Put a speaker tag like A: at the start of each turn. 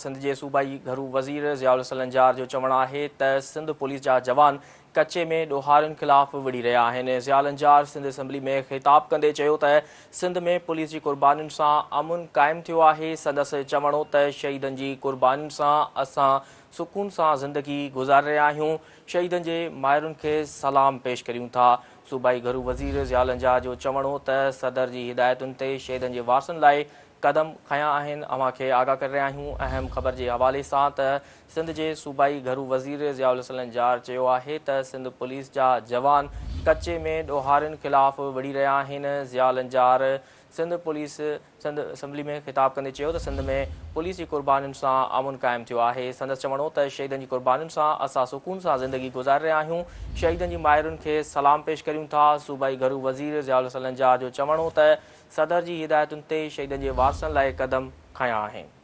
A: سنڌ جي صوبائي گهرو وزير ضياء الحسن لنجار جو چوڻ آهي ته سنڌ پوليس جا جوان ڪچي ۾ ڏوهارين خلاف وڙهي رهيا آهن. ضياء لنجار سنڌ اسيمبلي ۾ خطاب ڪندي چيو ته سنڌ ۾ پوليس جي قربانين سان امن قائم ٿيو آهي. سندس چوڻ هو ته شهيدن جي قربانين سان اسان سڪون سان زندگي گذاري رهيا آهيون، شهيدن جي مائرن کي سلام پيش ڪريون ٿا. صوبائي گهرو وزير ضياء لنجار جو چوڻ هو ته صدر جي هدايتن تي شهيدن جي وارثن لاء قدم کنيا آهن، اوهان کي آگاهه ڪري رهيا آهيون اهم خبر جي حوالي سان ته سنڌ جي صوبائي گهرو وزير ضياء الحسن لنجار چيو آهي ته سنڌ پوليس جا جوان ڪچي ۾ ڏوهارين خلاف وڙهي رهيا آهن، ضياء لنجار سنڌ پوليس سنڌ اسيمبلي ۾ خطاب ڪندي چيو ته سنڌ ۾ پوليس جي قربانين سان امن قائم ٿيو آهي، سندس چوڻ هو ته شهيدن جي قربانين سان اسان سڪون سان زندگي گذاري رهيا آهيون، شهيدن جي مائرن کي سلام پيش ڪريون ٿا، صوبائي گهرو وزير ضياء الحسن لنجار جو چوڻ هو ته صدر جي هدايتن تي شهيدن جي وارثن لاء قدم کنيا آهن.